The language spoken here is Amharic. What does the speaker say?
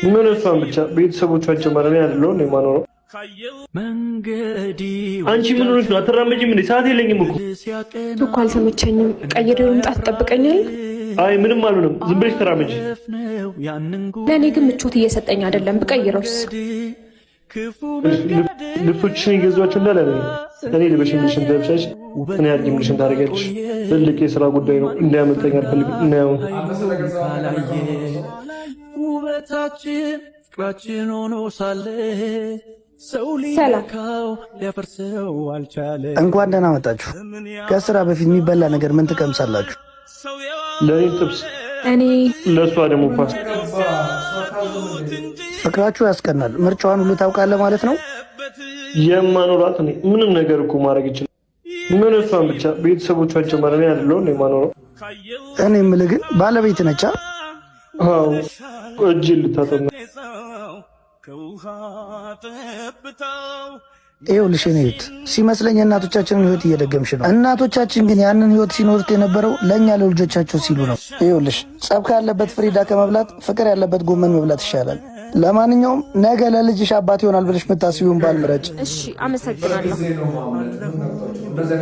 ምን እሷን ብቻ፣ ቤተሰቦቿን ጭምር። እኔ አይደለሁ እንዴ የማኖረው? አንቺ ምን ሆነሽ ነው? አትራመጂም እንዴ? ሰዓት የለኝም እኮ። እኮ አልተመቸኝም። ቀይሬው ልምጣ፣ ትጠብቀኛለህ? አይ፣ ምንም አልሆንም። ዝም ብለሽ ተራመጂ። ለእኔ ግን ምቾት እየሰጠኝ አይደለም። ብቀይረውስ? ልብሶችሽን የገዟቸው እንዳለ ነው። እኔ ልበሽ የምልሽን ትለብሻለሽ፣ እኔ አድርጊ የምልሽን ታደርጊያለሽ። ትልቅ የስራ ጉዳይ ነው፣ እንዳያመልጠኝ አልፈልግም። እና ያው ውበታችን ፍቅራችን ሆኖ ሳለ ሰው ሰላም። ሊነካው ሊያፈርሰው አልቻለ። እንኳን ደህና መጣችሁ። ከስራ በፊት የሚበላ ነገር ምን ትቀምሳላችሁ? ለእኔ ጥብስ፣ እኔ ለእሷ ደግሞ ፓስታ። ፍቅራችሁ ያስቀናል። ምርጫዋን ሁሉ ታውቃለህ ማለት ነው። የማኖራት እኔ፣ ምንም ነገር እኮ ማድረግ ይችላል። ምን እሷን ብቻ፣ ቤተሰቦቿን ጭምር። እኔ አይደለሁ እንዴ የማኖረው? እኔ የምልህ ግን ባለቤት ነቻ? አዎ፣ እጅ ልታጠብ ነው። ይኸውልሽ የኔ እህት፣ ሲመስለኝ የእናቶቻችንን ህይወት እየደገምሽ ነው። እናቶቻችን ግን ያንን ህይወት ሲኖሩት የነበረው ለእኛ ለልጆቻቸው ሲሉ ነው። ይኸውልሽ፣ ጸብ ካለበት ፍሪዳ ከመብላት ፍቅር ያለበት ጎመን መብላት ይሻላል። ለማንኛውም ነገ ለልጅሽ አባት ይሆናል ብለሽ የምታስቢውን ባል ምረጭ። እሺ፣ አመሰግናለሁ። ጊዜ ነው ማምለጥ። ምን ነክቷቸው እንደዚህ አይነት